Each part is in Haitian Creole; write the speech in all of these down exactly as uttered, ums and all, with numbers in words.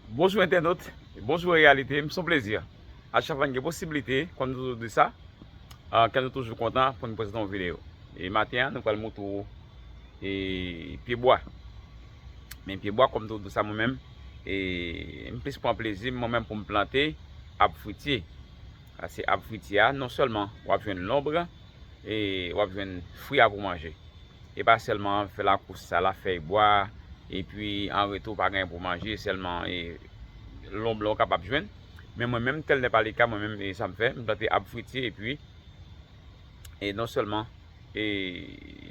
Bonjou entènot, bonjou reyalite, m se yon plezi. A chak fwa n gen posiblite, kòm nou toujou di sa, ah, ke nou toujou kontan pou n prezante yon videyo. E maten an, nou pral montre w e pyebwa. Men pyebwa, kòm m toujou di sa mwen menm, e m plis pran plezi mwen menm pou m plante ab fwitye. Sa se ab fwitye a, non sèlman w ap jwenn lonb, e w ap jwenn fwi a pou manje. E pa sèlman fè lakous sa la, fèy bwa, epi an retou pa gen pou manje, sèlman e, lonb lan w kapab jwenn. Men mwen menm, tèl nè pa le ka, mwen menm, e sa m fè, m plante ab fwitye, epi e non sèlman e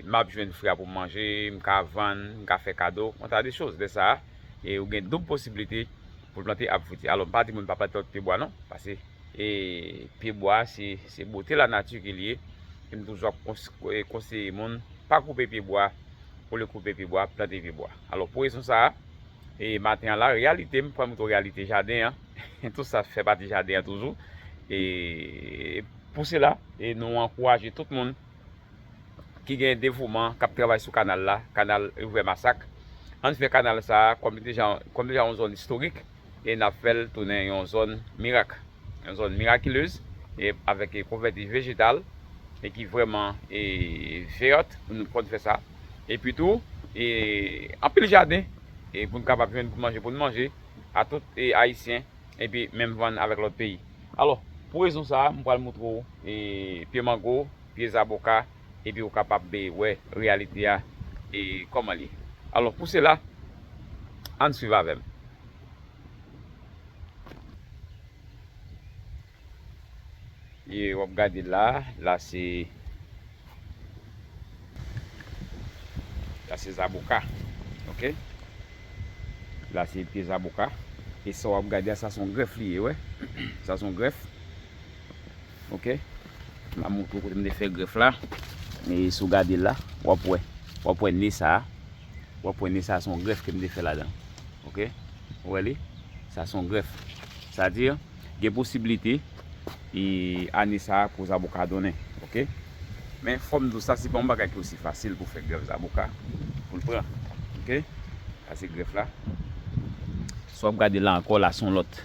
m ap jwenn fwi a pou m manje, m ka vann, m ka fè kado, yon ta de choz. Lè sa a, e ou gen doub posiblite pou w plante ab fwitye. Alò, m pa di moun pa plante lòt pyebwa non, paske e pyebwa se, se bote lanati ke li ye. E m toujou ap kons-, e konseye moun, pa koupe pyebwa, olye koupe pyebwa, plante pyebwa. Alò, pou rezon sa a, e maten an la, reyalite, m pral montre w reyalite jaden an. Tout sa fè pati jaden an toujou. E pou sela, e nou ankouraje tout moun ki gen devouman, k ap travay sou kanal la, kanal Rivière Massacre. Ann fè kanal sa a, kòm li deja, kòm deja yon zòn istorik, e n ap fè l tounen yon zòn mirak, yon zòn mirakilez, e avèk e konvèti vejetal, e ki vrèman e vèt, pou nou konn fè sa. Epi tou, e anpil jaden, e pou n kapab jwenn pou manje, pou n manje, a tout e Ayisyen, epi menm vann avèk lòt peyi. Alò, pou rezon sa a, m pral montre w e pye mango, pye zaboka, epi w kapab e wè reyalite a e kòman li ye. Alò, pou sela, ann swiv avè m. E w ap gade la, la se, la se zaboka. Oke? La se pye zaboka. E sa w ap gade a, sa se yon grèf li ye, wè. Sa se yon grèf. Oke? M ap montre w kote m te fè grèf la. E si w gade la, w ap wè. W ap wè ne sa a. W ap wè ne sa a se yon grèf ke m te fè ladan. Oke? Ou wè li? Sa se yon grèf. Sa di, gen posiblite, e, ane sa a pou zaboka donnen. Oke? Men fò m di w sa, se pa yon bagay ki osi fasil pou fè grèf zaboka, pou l pran. Oke? Sa se grèf la. Si w ap gade la ankò, la se yon lòt.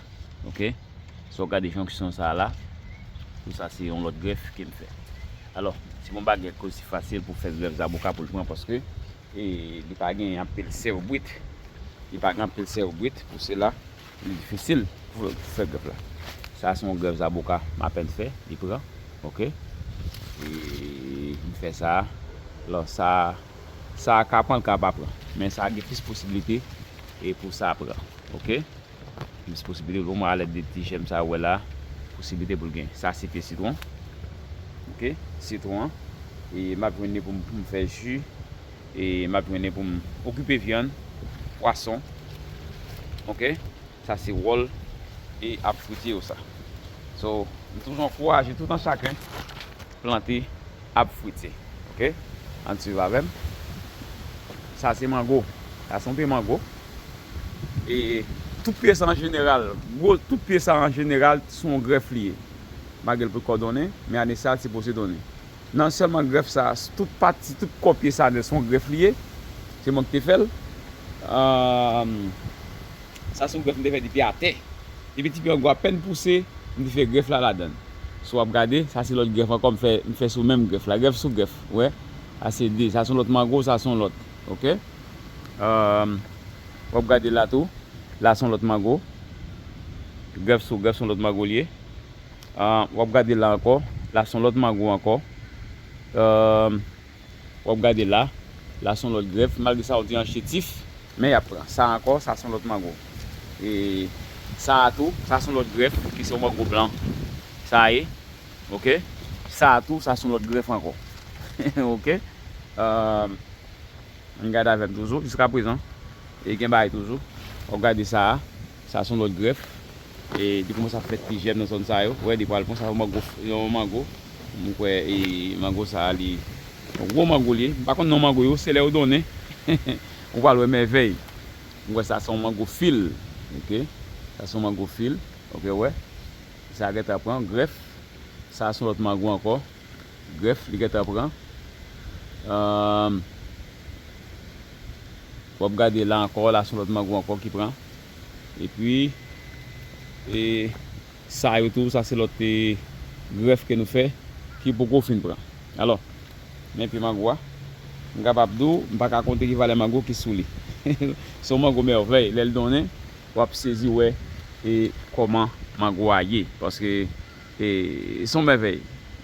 Oke? Si w ap gade jonksyon sa a la, pou sa se yon lòt grèf ke m fè. Alò, se pa yon bagay ki osi fasil pou fè grèf zaboka pou l pran, paske e li pa gen anpil sèvbrit. Li pa gen anpil sèvbrit, pou sela, li difisil pou, pou fè grèf la. Sa se yon grèf zaboka m apèn fè, li pran, oke? E m fè sa, alò sa, sa ka pran, l ka pa pran. Men sa gen plis posiblite e pou sa pran, oke? Plis posiblite, pou mwen, alèd de ti jèm sa ou wè la, posiblite pou l gen. Sa se pye sitwon. Oke? Sitwon an. E m ap jwenn li pou m, pou m fè ji. E m ap jwenn li pou m okipe vyann, pwason. Oke? Sa se wòl e ab fwitye yo sa. So, m toujou ankouraje tout an chaken plante ab fwitye. Oke? Ann swiv avè m. Sa se mango. Sa se yon pye mango. E tout pye sa an jeneral, gwo tout pye sa an jeneral, se yon grèf li ye. Malgre l poko donnen, men ane sa a, l sipoze donnen. Non sèlman grèf sa a, tout pati, tout kò pye sa a, se yon grèf li ye. Se mwen ki te fè l. Ahn, sa se yon grèf m te fè depi atè. Depi ti pye mango apèn pouse, m te fè grèf la ladan l. Si w ap gade, sa se lòt grèf ankò m fè, m fè sou menm grèf la. Grèf sou grèf, ou wè. Sa se de, sa se yon lòt mango, sa se yon lòt. Oke? Ahn, w ap gade la tou. La se yon lòt mango. Grèf sou grèf, se yon lòt mango li ye. Ahn, w ap gade la ankò. La se yon lòt mango ankò. Ahn, w ap gade la. La se yon lòt grèf. Malgre sa yo di an chétif, men y ap pran. Sa ankò, sa se yon lòt mango. E sa a tou, sa se yon lòt grèf, ki se yon mango blan. Sa ye. Oke? Sa a tou, sa se yon lòt grèf ankò. Oke? Ahn, Ann gade avè m toujou, jiska prezan. E gen bagay toujou. W ap gade sa a. Sa se yon lòt grèf. E li kòmanse ap fè ti jèm nan zòn sa yo. Ou wè, li pral pran sa yon mango, yon mango. M kwè, e mango sa a, li yon gwo mango li ye. M pa konn non mango yo, se lè yo donnen. Ou pral wè mèvèy. M kwè sa se yon mango fil. Oke? Sa se yon mango fil. Oke, ou wè. Sa gentan pran grèf. Sa se yon lòt mango ankò. Grèf, li gentan pran. Ahn, w ap gade la ankò, la se yon lòt mango ankò ki pran. Epi, e, sa yo tou, sa se lòt, e, grèf ke nou fè, ki poko fin pran. Alò, men pye mango a, m kapab di w, m pa ka konte ki valè mango ki sou li. Se yon mango mèvèy, lè l donnen, w ap sezi wè, e, kòman mango a ye. Paske, e, se yon mèvèy.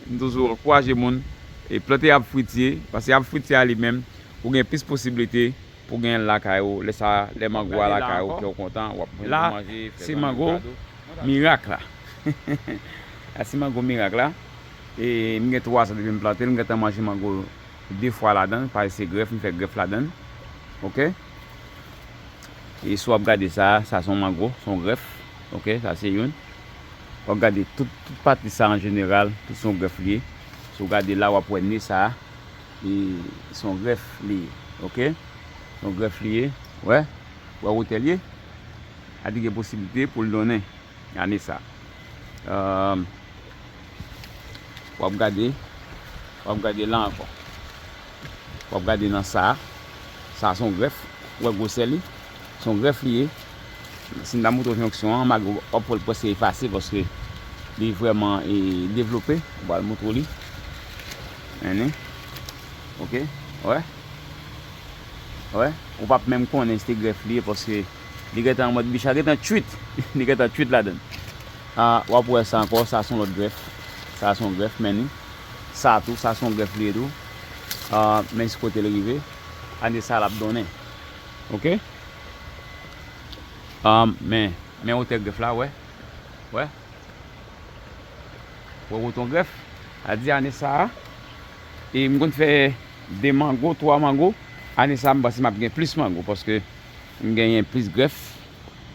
M toujou ankouraje moun, e, plante ab fritye, paske ab fritye a li menm, ou gen plis posiblite pou genyen l lakay ou. Lè sa, lè mango a lakay ou, kè w kontan, w ap jwenn pou manje, fè zanmi w kado. Mirak la. A se mango mirak la. E m gen twa zan depi m plante l, m gentan manje mango de fwa ladan l, paske se grèf, m fè grèf ladan l. Oke? E si w ap gade sa, sa se yon mango, se yon grèf. Oke, sa se youn. W ap gade tout, tout pati sa an jeneral, tout se yon grèf li ye. Si w gade la, w ap wè ne sa, e se yon grèf li ye. Oke? Se yon grèf li ye. Wè? Wè wotè l ye? A di gen posiblite pou l donnen ane sa. Èm, w ap gade, w ap gade la ankò. W ap gade nan sa, sa se yon grèf, w wè gwosè li, se yon grèf li ye. Si m ta montre w fonksyon an, malgre w ap wè l prèske efase paske li vrèman, e, devlope, m pral montre w li. Men li. Oke, wè. Wè, ou p ap menm konnen si se grèf li ye paske li gentan an mòd bicha, gentan tchuit. Li gentan tchuit ladan l. A, w ap wè sa ankò, sa se yon lòt grèf. Sa se yon grèf, men li. Sa tou, sa se yon grèf li ye tou. A, men si kote l rive. Ane sa l ap donnen. Oke? A, men, men wotè grèf la, wè. Wè. Wè woton grèf. A di ane sa a, e m konn fè de mango, twa mango. Ane sa a, m panse m ap gen plis mango, paske m genyen plis grèf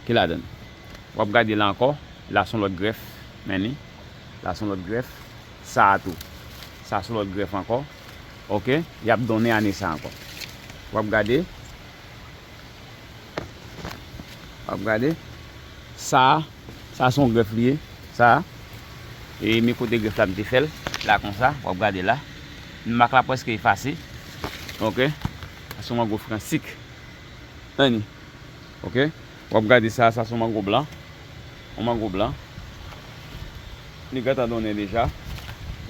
ki ladan l. W ap gade la ankò, la se yon lòt grèf, men li. La se yon lòt grèf, sa a tou. Sa se yon lòt grèf ankò. Oke? Y ap donnen ane sa a ankò. W ap gade. W ap gade. Sa a, sa se yon grèf li ye. Sa a. E men kote grèf la m te fè l. La konsa, w ap gade la. Mak la prèske efase. Oke? Sa se yon mango fransik. Anni. Oke? W ap gade sa, sa se yon mango blan. Yon mango blan. Li gentan donnen deja.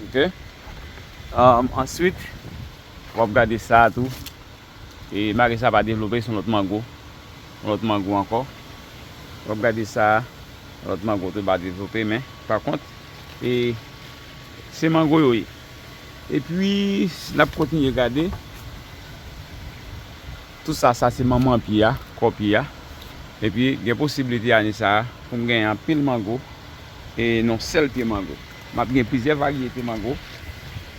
Oke? Anm, answit, w ap gade sa a tou. E malgre sa pa devlope, se yon lòt mango. Yon lòt mango ankò. W ap gade sa, yon lòt mango tou pa devlope, men pa kont, e se mango yo ye. Epi, n ap kontinye gade. Tout sa, sa se manman pye a, kò pye a. Epi, gen posiblite ane sa a pou m gen anpil mango e nan yon sèl pye mango. M ap gen plizyè varyete mango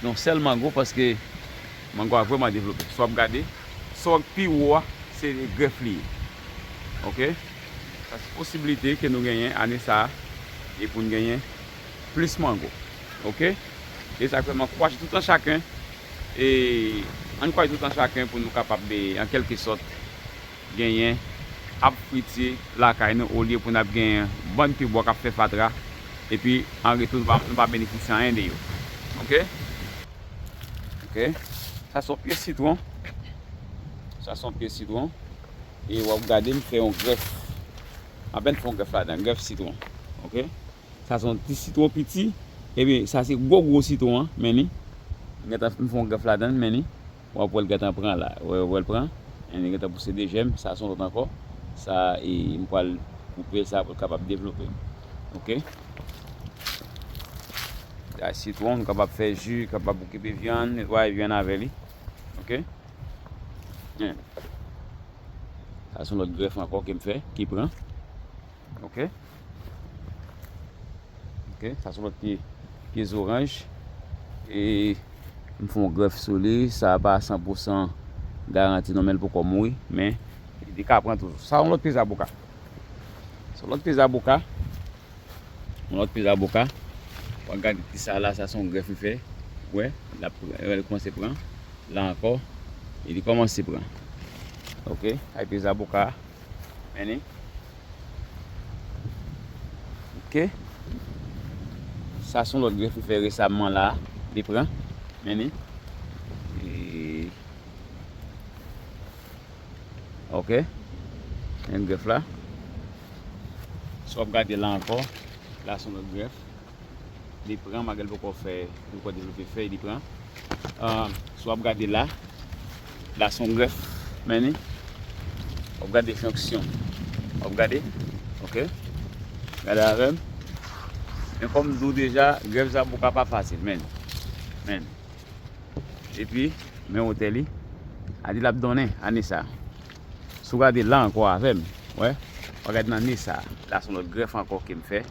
nan yon sèl mango paske mango a vrèman devlope. Si w ap gade, sa w ap pi wo a, se grèf li ye. Oke? Sa se posiblite ke nou genyen ane sa a e pou n genyen plis mango. Oke? E sa k fè m ankouraje tout an chaken, e ann kouraje tout an chaken pou nou kapab, e, an kèlke sòt, genyen ab fritye lakay nou, olye pou n ap genyen bann pyebwa k ap fè fatra, epi an retou nou pa, nou pa benefisye anyen de yo. Oke? Oke? Sa se yon pye sitwon. Sa se yon pye sitwon. E w ap gade m fè yon grèf. M apèn fè yon grèf ladan, grèf sitwon. Oke? Sa se yon ti sitwon piti. Ebyen, sa se gwo gwo sitwon an, men li. M gentan m fè yon grèf ladan l, men li. W ap wè l gentan pran la. Wè, wè l pran. Men li gentan pouse de jèm. Sa se yon lòt ankò. Sa, e, m pral koupe l sa pou l kapab devlope. Oke? Sa sitwon, nou kapab fè ji, kapab okipe vyann, netwaye vyann avè li. Oke? Sa se yon lòt grèf ankò ke m fè, ki pran. Oke? Oke, sa se yon lòt pye, pye zoranj. E m fè yon grèf sou li, sa pa san pou san garanti non, men l poko mouri, men li ka pran toujou. Sa yon lòt pye zaboka. Se yon lòt pye zaboka. Yon lòt pye zaboka. W ap gade ti sa la, sa se yon grèf li fè. Wè, l ap, wè, li kòmanse pran. La ankò, e li kòmanse pran. Oke, ay pye zaboka. Men li. Oke. Sa se yon lòt grèf li fè resaman la. Li pran. Men li. E, oke. Men grèf la. W ap gade la ankò, la se yon lòt grèf. Li pran, malgre l poko fè, li poko devlope fèy, li pran. Ah, si w ap gade la, la se yon grèf, men ni. W ap gade fonksyon. W ap gade, ok? Gade avè m. Men kòm m di w deja, grèf zaboka pa fasil, men. Men. Epi, men wotè li. A di l ap donnen ane sa. Si w gade la ankò avè m, wè, w a gade nan ane sa. La se yon lòt grèf ankò ke m fè.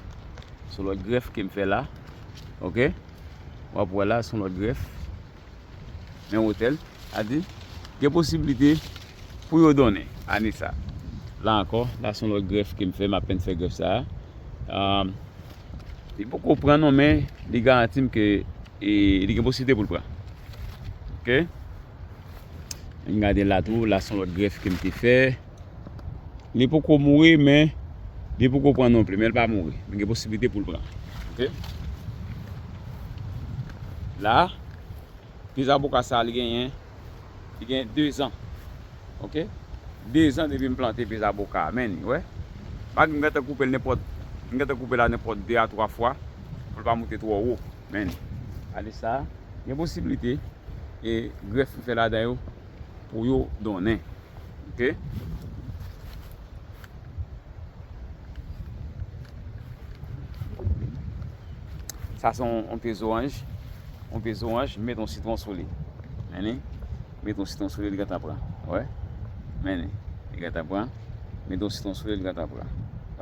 Se yon lòt grèf ke m fè la. Ok? W ap wè la, se yon lòt grèf. Men wotè l. A di, gen posiblite pou yo donnen ane sa. La ankò, la se yon lòt grèf ke m fè, m apèn fè grèf sa a. Ah, li poko pran non, men li garanti m ke e li gen posiblite pou l pran. Ok? Ann gade la tou, la se yon lòt grèf ke m te fè. Li poko mouri, men li poko pran non pli, men l pa mouri. Men gen posiblite pou l pran. Ok? La, pye zaboka sa a, li genyen, li gen de zan. Ok? De zan depi m plante pye zaboka a, men, wè. Pa gen, m gentan koupe l nenpòt, m gentan koupe la nenpòt de a twa fwa pou l pa moute twò wo. Men, gade sa, gen posiblite, e grèf m fè ladan yo pou yo donnen. Ok? Sa se yon, yon pye zoranj. Yon pye zoranj, m met yon sitwon sou li. Men ni, met yon sitwon sou li, li gentan pran. Wè? Men ni, li gentan pran. Met yon sitwon sou li, li gentan pran.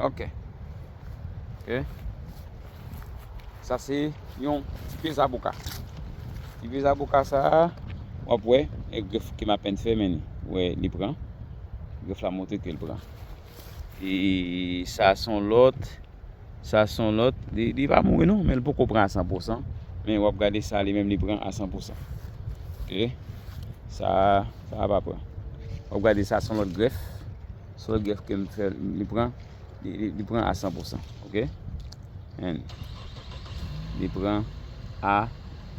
Ok. Ok. Sa se yon ti pye zaboka. Ti pye zaboka sa a, w ap wè, e grèf ke m apèn fè, men ni. Wè, li pran. Grèf la montre ke l pran. E sa se yon lòt. Sa se yon lòt. Li, li pa mouri non, men l poko pran a san pousan. Men w ap gade sa, li menm li pran a san pousan. Ok. Sa, sa a pa pran. W ap gade sa, se yon lòt grèf. Se yon lòt grèf ke m fè, li pran. Li, li, li pran a san pousan. Ok. Men li pran a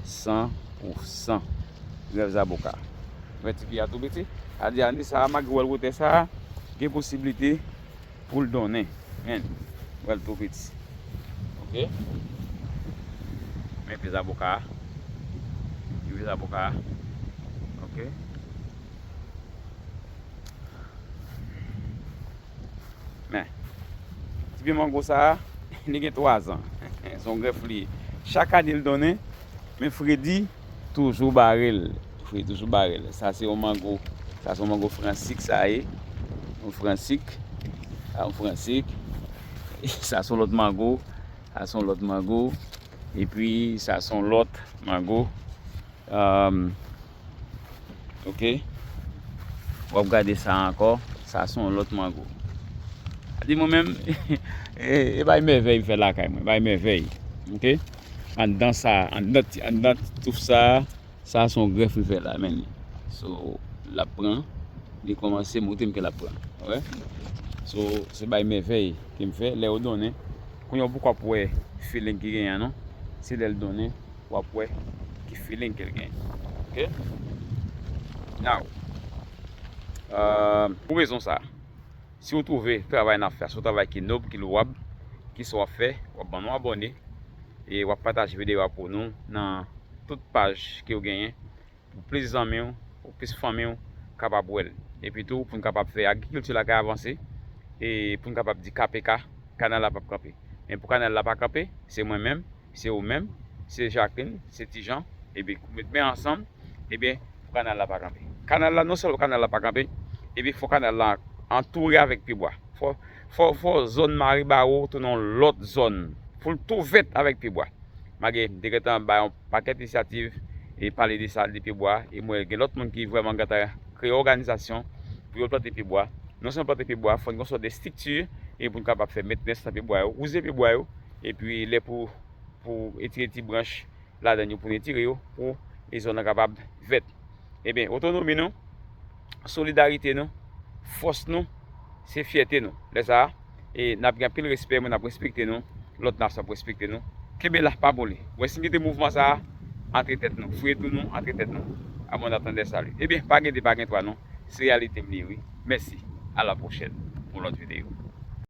san pousan. Grèf zaboka. Wè ti pye a tou piti. A di ane sa a, malgre w wè l wotè sa a, gen posiblite pou l donnen. Men, wè l tou piti. Ok. Men pye zaboka a. Pye zaboka a. Ok. Men, ti pye mango sa a, li gen twa zan. Se yon grèf li ye. Chak ane l donnen, men fredi toujou bare l. Fredi toujou bare l. Sa se yon mango. Sa se yon mango fransik sa ye. Yon fransik. Sa yon fransik. Sa se yon lòt mango. Sa se yon lòt mango. Epi sa se yon lòt mango. Um, ok. W ap gade sa ankò. Sa se yon lòt mango. Di mwen menm, e, e bay mèvèy m fè lakay mwen. Bay mèvèy. Ok. Anndan sa, anndan ti, anndan ti touf sa, sa se yon grèf li fè la, men li. So, l ap pran, li kòmanse montre m ke l ap pran. Wè. So, se bay mèvèy ke m fè, lè yo donnen. Kounye a w poko ap wè feeling ki genyen an non. Se lè l donnen, w ap wè ki feeling ke l genyen. Ok? Now, euh, pou rezon sa, si w twouve travay n ap fè a se yon travay ki nòb, ki lwab, ki sa w ap fè, w ap ban nou abòne, e w ap pataje videyo a pou nou nan tout paj ke w genyen, pou plis zanmi w, pou plis fanmi w kapab wè l. Epi tou, pou n kapab fè agrikilti la ka avanse, e pou n kapab di K P K, kanal la p ap kanpe. Men pou kanal la pa kanpe, se mwen menm, se ou menm, se Jacqueline, se Ti Jan, epi nou met men ansanm, ebyen, pou kanal la pa kanpe. Kanal la, non sèlman kanal la pa kanpe, epi fò kanal la antoure avèk pyebwa. Fò, fò, fò zòn Maribawo tounen yon lòt zòn. Fò l tou vèt avèk pyebwa. Malgre m te gentan bay yon pakèt inisyativ e pale de sa, de pyebwa, e m wè gen lòt moun ki vrèman gentan kreye òganizasyon pou yo plante pyebwa. Non sèlman plante pyebwa, fò n gen yon sòt de estrikti e pou n kapab fè mentnans nan pyebwa yo, wouze pyebwa yo, epi lè pou, pou etire ti branch ladan yo, pou n etire yo, pou e zòn nan kapab vèt. Ebyen, otonomi nou, solidarite nou, fòs nou, se fyète nou. Lè sa a, e n ap gen anpil respè, moun ap respekte nou, lòt nasyon ap respekte nou. Kenbe la, pa bole. W wè, si n kite mouvman sa a, antre tèt nou. Fouye twou nou, antre tèt nou. A bon, n ap tande sali. Ebyen, pa gen de, pa gen twa non. Se reyalite m li ye, wi. Mèsi. A la pwochèn pou lòt videyo.